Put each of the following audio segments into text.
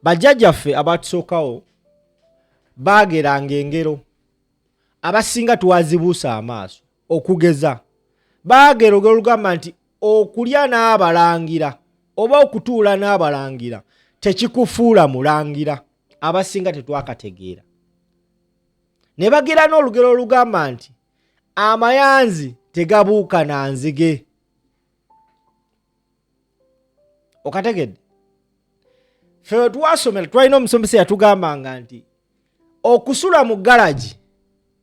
Bajjajjaffe abatusookawo baageranga engero, abasinga twazibuusa amaaso. Okugeza, baagera olugero olugamba nti okulya n'abalangira oba okutuula n'abalangira tekikufuula mulangira. Abasinga tetwakategeera. Ne bagera n'olugero olugamba nti amayanzi tegabuuka na nzige. Okategedde? Ffe we twasomera twalina omusomesa yatugambanga nti okusula mu galagi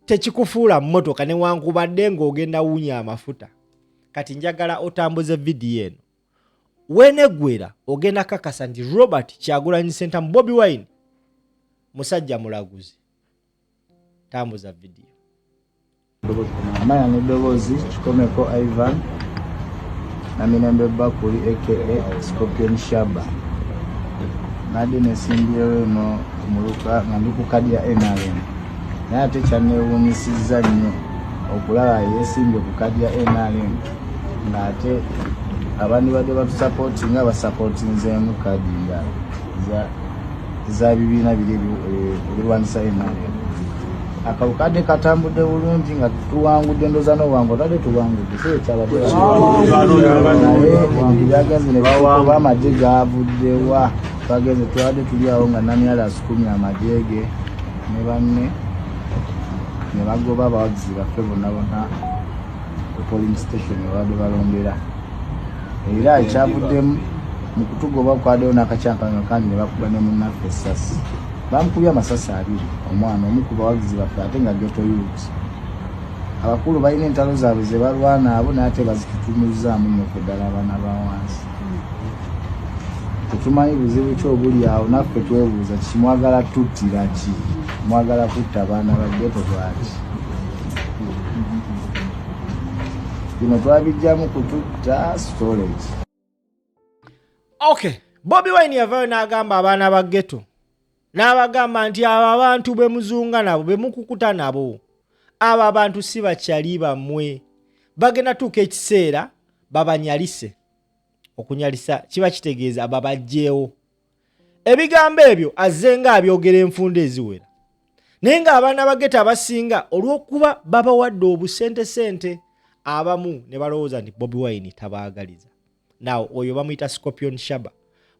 tekikufuula mmotoka newankubadde ng'ogenda wunya amafuta. Kati njagala otambuze vidiyo eno, weneggwera ogenda kakasa nti Robert Kyagulanyi Ssentamu Bobi Wine musajja mulaguzi. Tambuza vidiyo. Amanya n'eddoboozi Kikomeko Ivan Namirembe Bakuli aka Scorpion Shaba. Nadde nesimbyewo eno ku muluka nga ndi ku kadi ya NRM, naye ate kyanneewuunyisizza nnyo okulaba yeesimbye ku kadi ya NRM ng'ate abandibadde batusapootinga basapootinzeemu kadi ndala za bibiina biri ebirwanyisa NRM. Akalulu kadde katambudde bulungi nga tuwangudde, ndoza n'obuwangu tadde tuwangudde, si ekyabadde, naye ebintu byagenze ne bakuba amagye gavuddewa. Twagenze twabadde tuli awo nga Namyalo asukumye amagye ge ne banne ne bagoba abawagizi baffe bonna bonna ku polling station webabadde balondera, era ekyavuddemu mu kutugoba kwaddeyo n'akakyankalano kangi ne bakuba ne munnaffe essasi. Bamukubye amasasi abiri, omwana omu ku bawagizi baffe ate nga ghetto youth. Abakulu balina entalo zaabwe ze balwana abo, naye ate bazitutunuzzaamu nnyo ffe ddala abaana ba wansi. Tetumanyi buzibu ki obuli awo, naffe twebuuza kiki mwagala tuttira ki, mwagala kutta abaana ba ghetto lwaki? Bino twabijjamu kututta storage. Okay, Bobi Wine yavayo n'agamba abaana ba ghetto, n'abagamba nti abo abantu be muzunga nabo, be mukukuta nabo, abo abantu si bakyali bammwe, bagenda tuuka ekiseera babanyalise. Okunyalisa kiba kitegeeza babajjeewo. Ebigambo ebyo azze nga abyogera enfunda eziwera, naye ng'abaana ba ghetto abasinga olw'okuba babawadde obusentesente abamu ne balowooza nti Bobi Wine tabaagaliza. Now oyo bamuyita Scorpion Shaba,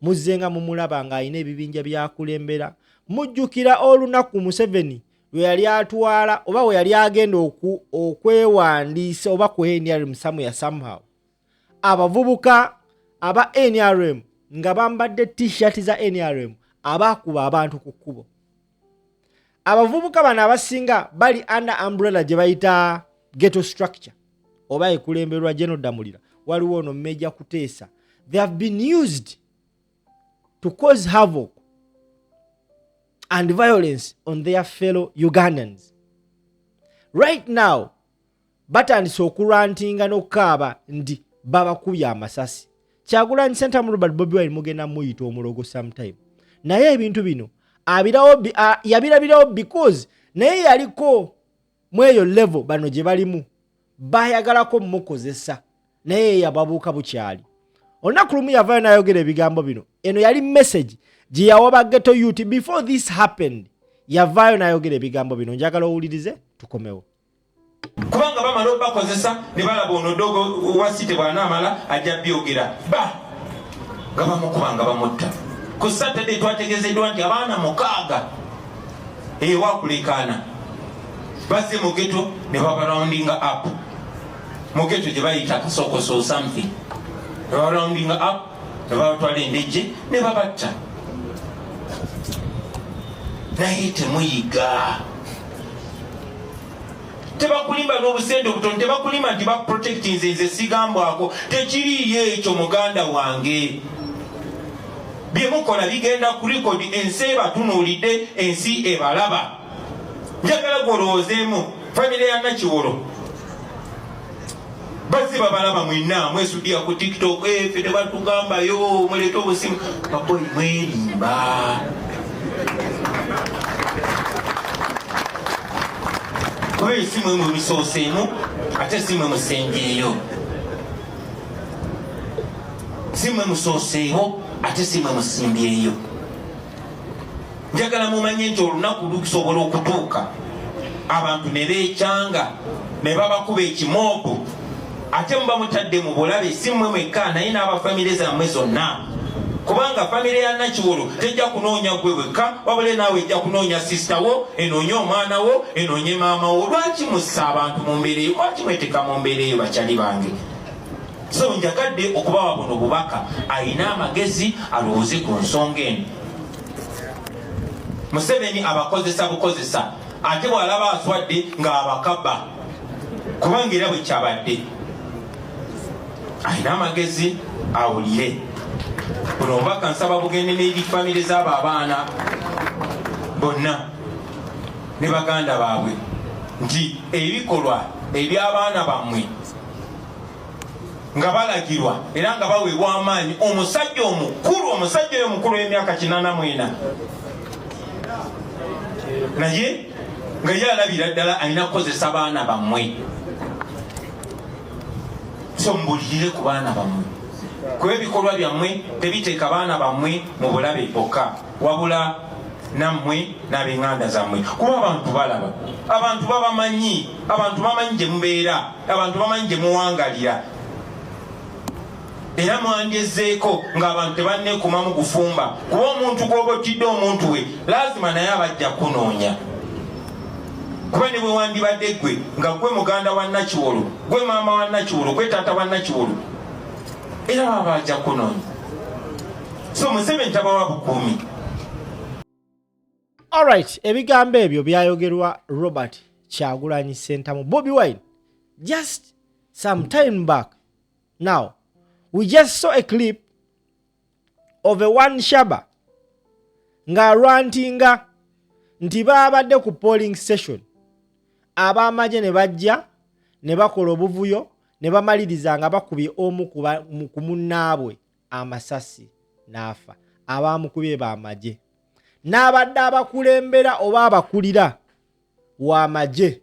muzze nga mumulaba ng'alina ebibinja byakulembera. Mujjukira olunaku Museveni lwe yali atwala oba we yali agenda okwewandiisa oba ku NRM somewhere somehow, abavubuka aba NRM nga bambadde t-shirt za NRM abaakuba abantu ku kkubo. Abavubuka bano abasinga bali under umbrella gye bayita ghetto structure oba ekulemberwa General Damulira, waliwo ono Major Kuteesa. They have been used to cause havoc and violence on their fellow Ugandans. Right now batandise okurantinga n'okukaaba nti babakubye amasasi. Kyagulanyi Ssentamu Robert Bobi Wine mugenda muyita omulogo sometime, naye ebintu bino abirawo, yabirabirawo because naye yaliko mu eyo level bano gye balimu, bayagalako mukozesa, naye yababuuka bukyali. Olunaku lumu yavayo n'ayogera ebigambo bino. Eno yali message gye yawa ba ghetto youth before this happened. Yavaayo n'ayogera ebigambo bino, njagala owulirize tukomewo. Kubanga bamala obakozesa ne balaba ono dogo wa site bw'anaamala ajja byogera ba nga bamukuba nga bamutta. Ku Saturday twategezeddwa nti abaana 6 ewakulekaana bazze mu ghetto ne babaroundinga up mu ghetto gye bayita Kasokoso or something, ne babaroundinga up ne babatwala Endejje ne babatta. Naye temuyiga, tebakulimba n'obusente obutono, tebakulimba nti baprotect. Nze sigambwako, tekiriiyo ekyo muganda wange. Byemukola bigenda ku record, ensi ebatunuulidde, ensi ebalaba. Njagala gwolowoozeemu famire ya Nakiwolo bazze babalaba mwenna mwesudiya ku TikTok, "Eh, ffe tebatugambayo, muleete obusimu." Baboyi mwerimba kuba eyo si mwe mubisooseemu ate si mwe musembyeyo, si mwe musooseewo ate si mwe musimbyeyo. Njagala mumanye nti olunaku lusobola okutuuka abantu ne beekyanga ne babakuba ekimoobu, ate muba mutadde mu bulabe si mmwe mwekka naye n'abafamire zammwe zonna, kubanga famire ya Nakiwolo tejja kunoonya gwe wekka, wabula naawe ejja kunoonya sisita wo, enoonye omwana wo, enoonye maama wo. Lwaki mussa abantu mu mbeera eyo? Lwaki mweteeka mu mbeera eyo, bakyali bange? So njagadde okubawa buno bubaka, ayina amagezi alowooze ku nsonga eno. Museveni abakozesa bukozesa, ate bw'alaba aswadde ng'abakaba, kubanga era bwe kyabadde. Alina amagezi awulire buno obubaka. Nsaba bugende n'eri famire z'abo abaana bonna ne baganda baabwe nti ebikolwa eby'abaana bammwe nga balagirwa era nga baweebwa amaanyi omusajja omukulu, omusajja oyo omukulu w'emyaka 84, naye nga ye alabira ddala alina kukozesa baana bammwe. So mbulirire ku baana bammwe, kuba ebikolwa byammwe tebiteeka baana bammwe mu bulabe bokka, wabula nammwe n'ab'eŋŋanda zammwe, kuba abantu balaba, abantu babamanyi, abantu bamanyi gye mubeera, abantu bamanyi gye muwangalira. Era mwandyezeeko ng'abantu tebanneekumamu gufumba, kuba omuntu gw'oba otidde omuntu we laazima naye abajja kunoonya, kuba ne bwe wandibadde ggwe nga gwe muganda wa Nakiwolo, gwe maama wa Nakiwolo, gwe taata wa Nakiwolo, era baba bajja kunoonya. So Museveni tabawa bukuumi. Alright, ebigambo ebyo byayogerwa Robert Kyagulanyi Sentamu, Bobi Wine, just some time back. Now we just saw a clip of a one Shaba ng'alwantinga nti baabadde ku polling station, ab'amagye ne bajja ne bakola obuvuyo ne bamaliriza nga bakubye omu ku munnaabwe amasasi n'afa. Abaamukubye b'amagye, n'abadde abakulembera oba abakulira w'amagye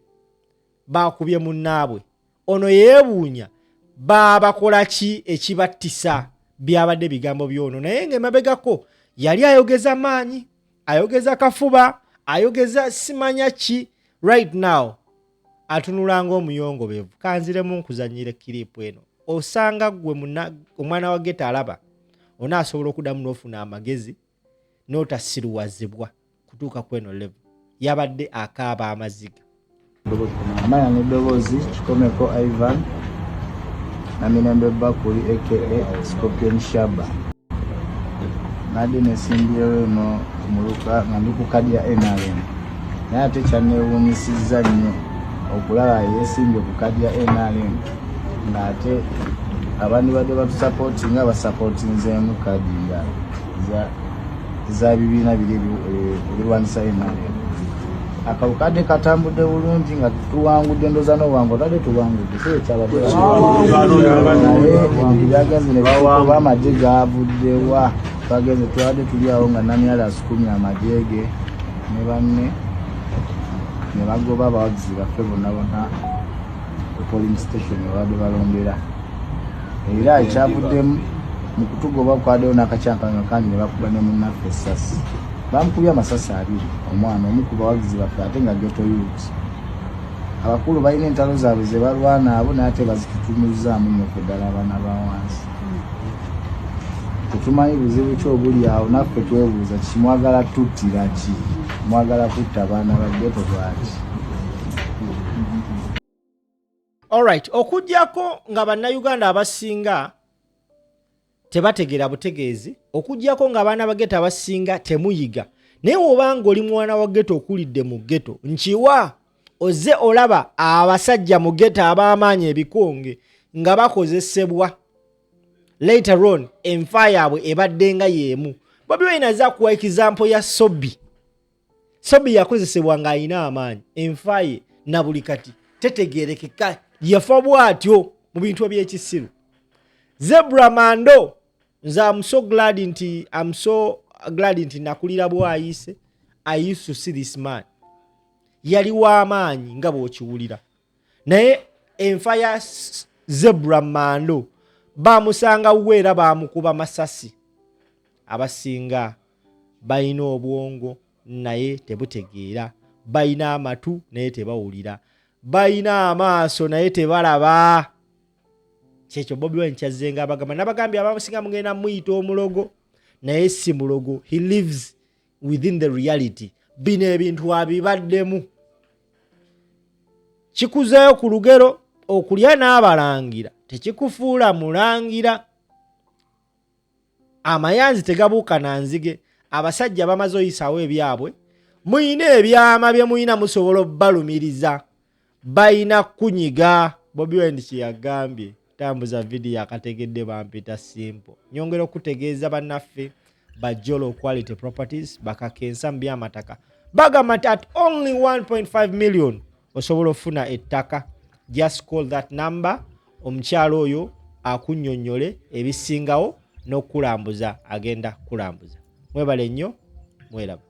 baakubye munnaabwe. Ono yeewuunya baabakola ki ekibattisa. Byabadde bigambo byono, naye ng'emabegako yali ayogeza maanyi, ayogeza kafuba, ayogeza simanya ki. Right now atunula ng'omuyongobevu. Kanziremu nkuzanyire clip eno, osanga gwe omwana wa ghetto alaba onaasobola okuddamu n'ofuna amagezi n'otasiruwazibwa kutuuka kweno level. Yabadde akaaba amaziga. Amanya n'eddoboozi, Kikomeko Ivan Namirembe Bakuli aka Scorpion Shaba. Nadde nesimbyewo eno omuluka nga ndi ku kadi ya NRM, naye ate kyanneewuunyisizza nnyo okulaba yeesimbye ku kadi ya NRM ng'ate abandibadde batusapootinga basapootinzeemu kadi ndala za bibiina biri ebirwanisa NRM. Akalukadde katambudde bulungi nga tuwangudde, ndoza n'owangu tadde tuwangudde, si ekyabadde, naye ebintu byagenze ne bikuba amagye gavuddewa. Twagenze twabadde tuli awo nga Namyala asukumye amagye ge ne banne ne bagoba abawagizi baffe bonna bonna ku polling station webabadde balondera, era ekyavuddemu mu kutugoba kwaddewo n'akakyankalano kangi ne bakuba ne munnaffe essasi. Bamukubye amasasi abiri, omwana omu ku bawagizi baffe, ate nga ghetto youth. Abakulu balina entalo zaabwe ze balwana abo, naye ate bazitutunuzaamu nnyo ffe ddala abaana ba wansi. Tetumanyi buzibu ki obuli awo. Naffe twebuuza, ki mwagala tuttira ki? Mwagala kutta abaana ba ghetto lwaki? Alright, okugyako nga Bannayuganda abasinga tebategeera butegeezi, okugyako nga abaana ba ghetto abasinga temuyiga, naye wobanga oli mwana wa ghetto okulidde mu ghetto, nkiwa ozze olaba abasajja mu ghetto ab'amaanyi ebikonge nga bakozesebwa, later on enfa yaabwe ebadde nga y'emu. Bobi Wine aza kuwa example ya Sobi. Sobi yakozesebwa ng'alina amaanyi, enfa ye na buli kati tetegerekeka, yafa bw'atyo mu bintu ebyekisiru. Zebra Mando, nze am so glad nti, am so glad nti nakulira Bwayise. I used to see this man, yali w'amaanyi nga bw'okiwulira, naye enfa ya Zebra Mando bamusanga wuwe era bamukuba masasi. Abasinga balina obwongo. naye tebutegeera, balina amatu naye tebawulira, balina amaaso naye tebalaba. Kyekyo Bobi Wine kyazzenga abagamba. Nabagambye abamusinga mugenda muyita omulogo, naye si mulogo. He lives within the reality. Bino ebintu abibaddemu. Kikuzeeyo ku lugero, okulya n'abalangira tekikufuula mulangira. Amayanzi tegabuuka na nzige. Abasajja bamaze oyisaawo ebyabwe, muyina ebyama bye muyina, musobola obbalumiriza, balina kunyiga. Bobi Wine kyeyagambye. Tambuza vidiyo akategedde bampita Simple. Nyongera okutegeeza bannaffe Bajolo Quality Properties bakakensa mu byamataka, bagamba nti at only 1.5 million osobola okufuna ettaka. Just call that number, omukyalo oyo akunnyonnyole ebisingawo n'okukulambuza. Agenda kulambuza. Mwebale nnyo, mweraba.